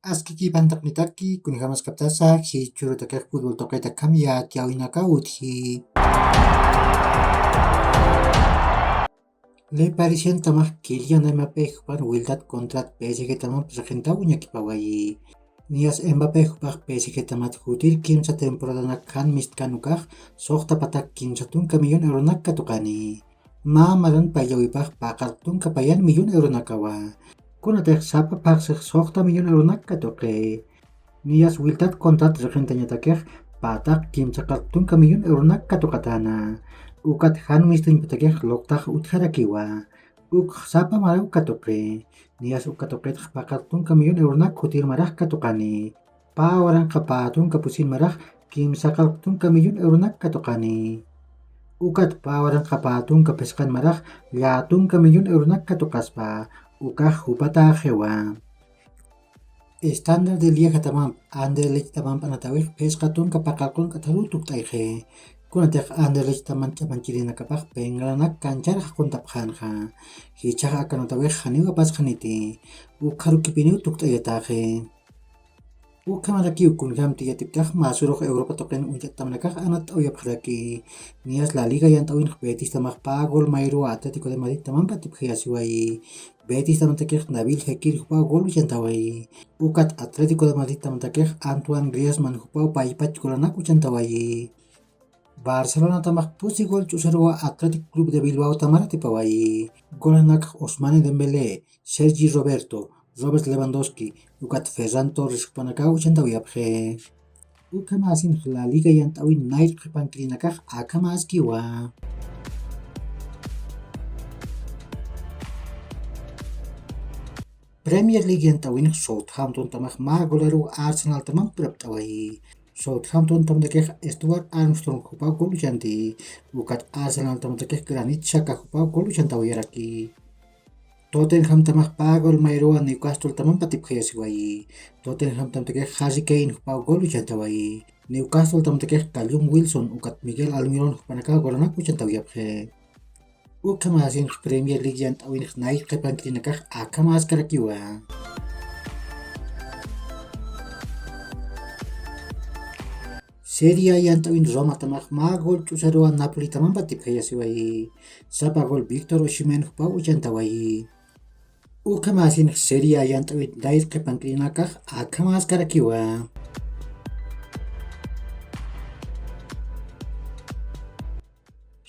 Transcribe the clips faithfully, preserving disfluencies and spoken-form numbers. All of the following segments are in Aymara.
Askikipantaqnitaki, kunjamaskaptasa jichhürutakix fútbol tuqita akham yatiyäwinakaw utji. Le Parisientamax Kylian Mbappé jupan wiltat contrat P S G-tamamp riqintaw uñakipawayi. Niyas Mbappé jupax P S G-tamat jutir kimsa temporadanak jan mistkan ukax suxta patak kimsa tunka millón euronak katuqani. Mä maran payllawipax paqar tunka payan millón euronakawa. Kunatix sapa phaxsix suxta millón euronak katuqi. Niyas wiltat contrat riqintañatakix patak kimsaqar tunka millón euronak katuqatäna. Ukat jan mistuñpatakix luqtax utjarakiwa. Ukx sapa maraw katuqi. Niyas uka tuqitx paqar tunka millón euronak jutir marax katuqani. Pä waranqa pä tunka pusin marax kimsaqar tunka millón euronak katuqani. Ukat pä waranqa pä tunka phisqan marax llätunka millón euronak katuqaspa, ukax jupatäxiwa. Standard de Liejatamamp Anderlechtamamp'anatawix phisqa tunka paqar qunk'atxaruw tukt'ayxi. Kunatix Anderlechtamamp'anakirinakapax pinqananak kanchar jaquntapxänxa. Jichhax akanatawix janiw apasxaniti. Ukxarukipiniw tukt'ayatäxi. Ukhamarakiw kunjamti yatiptax mä surux Europa tuqin uñt'attamanakax anatt'awayapxaraki. Niyas La Liga yant'äwinx Betistamax pä gol mayruwa Atlético de Madridtamamp atipjayasiwayi. Betistamantakix Nabil Fekir jupaw gol uchantawayi. Ukat Atlético de Madridtamantakix Antoine Griezmann jupaw paypach golanak uchantawayi. Barcelonatamax pusi gol ch'usaruwa Athletic Club de Bilbaotamar atipawayi. Golanakax Ousmane Dembélé, Sergi Roberto, Robert Lewandowski, ukat Ferran Torres jupanakaw uchantawayapxi. Ukhamäsinx La Liga yant'äwin nayr qhipankirinakax akhamäskiwa. Premier League yant'äwinx Southamptontamax mä golaruw Arsenaltamamp purapt'awayi. Southamptontamtakix Stuart Armstrong jupaw gol uchanti. Ukat Arsenaltamtakix Granit Xhaka jupaw gol uchantawayaraki. Tottenhamtamax pä gol mayruwa Newcastletamamp atipjayasiwayi. Tottenhamtamtakix Harry Kane jupaw gol uchantawayi. Newcastletamtakix Callum Wilson ukat Miguel Almirón jupanakax golanak uchantawayapxi. Ukhamäsinx Premier League yant'äwinx nayr qhipankirinakax akhamäskarakiwa. Serie A yant'äwin Romatamax mä gol ch'usaruwa Napolitamamp atipjayasiwayi. Sapa gol Víctor Osimhen jupaw uchantawayi. Ukhamäsinx Serie A yant'äwin nayr qhipankirinakax akhamäskarakiwa.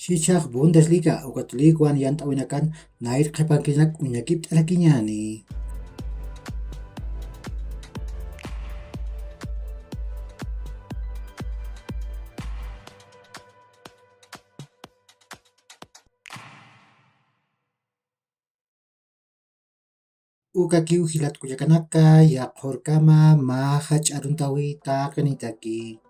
Jichhax Bundesliga ukat Liga One yant'äwinakan nayr qhipankirinak uñakipt'arakiñäni. Ukakiw jilat kullakanaka, yaqhurkama mä jach'a aruntawi taqinitaki.